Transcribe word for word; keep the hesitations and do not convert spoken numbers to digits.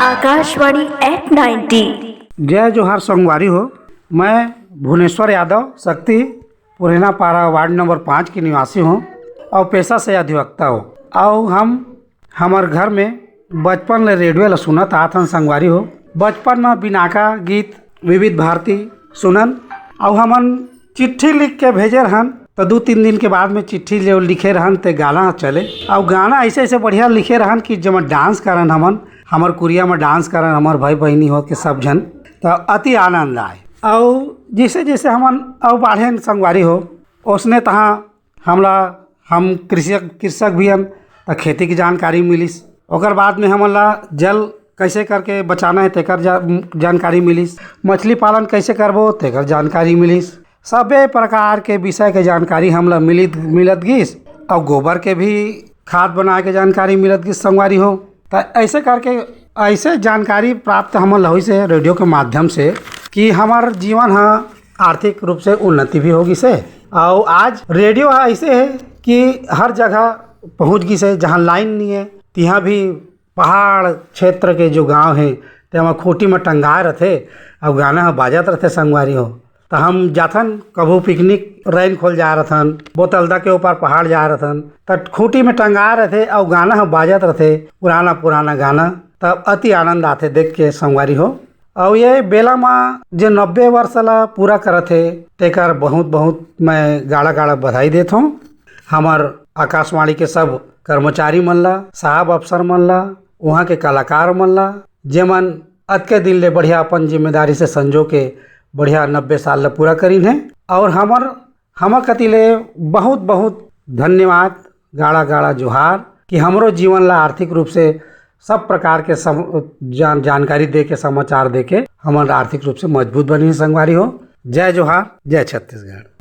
Akashvani eight ninety. जय जोहार संगवारी हो। मैं भुवनेश्वर यादव, शक्ति पुरेना पारा, वार्ड नंबर पाँच के निवासी हूँ और पेशा से अधिवक्ता हूँ। और हम हमर घर में बचपन ले रेडियो ला सुनत आत हन संगवारी हो। बचपन में बिनाका गीत विविध भारती सुनन, अउ हमन चिट्ठी लिख के भेजे रहन, तो दू तीन दिन के बाद में चिट्ठी जो लिखे रहन ते गाना चले। अउ गाना ऐसे ऐसे बढ़िया लिखे रहन कि जब डांस करन हमन, हमर कुरिया में डांस करन, हमर भाई बहिनी हो के सब झन, तो अति आनंद आए। अउ जैसे जैसे हमन अउ बाढ़ेन संगवारी हो, ओसने तहाँ हमला, हम कृषक, कृषक भी हन, त खेती की जानकारी मिलिस। ओकर बाद में हमन ला जल कैसे करके बचाना है, तेकर जा-, जानकारी मिलिस। मछली पालन कैसे करबो, तेकर जानकारी मिलिस। सबे प्रकार के विषय के जानकारी हमला मिलित, मिलत गिस। और गोबर के भी खाद बनाए के जानकारी मिलत गिस संगवारी हो। त ऐसे करके, ऐसे जानकारी प्राप्त हमन ला होइस हे रेडियो के माध्यम से कि हमर जीवन ह आर्थिक रूप से उन्नति भी हो गिस हे। और आज रेडियो ह ऐसे है कि हर जगह पहुँच गिस हे, जहाँ लाइन नहीं है, तिहाँ भी पहाड़ क्षेत्र के जो गांव है, तेमा खूंटी में टंगाए रथे, और गाना ह बाजत रथे संगवारी हो। त हम जाथन, कभू पिकनिक रैन खोल जाए रथन, बोतलदा के ऊपर पहाड़ जाए रथन, त खूंटी में टंगाए रथे और गाना ह बाजत रथे, पुराना पुराना गाना, तब अति आनंद आथे देख के संगवारी हो। और ये बेला मा जे नब्बे वर्ष ला पूरा करत हे, तेकर बहुत बहुत मैं गाड़ा गाड़ा बधाई देत हूँ। हमर आकाशवाणी के सब कर्मचारी मन ला, साहब अफसर मन ला, वहाँ के कलाकार मन ला, जेमन अतके दिन ले बढ़िया अपन जिम्मेदारी से संजो के बढ़िया नब्बे साल ला पूरा करीन हे। और हमर, हमर कति ले बहुत बहुत धन्यवाद, गाड़ा गाड़ा जोहार कि हमरो जीवन ला आर्थिक रूप से सब प्रकार के सम-, जान-, जानकारी दे के, समाचार दे के हमन आर्थिक रूप से मजबूत बनी संगवारी हो। जय जोहार, जय छत्तीसगढ़।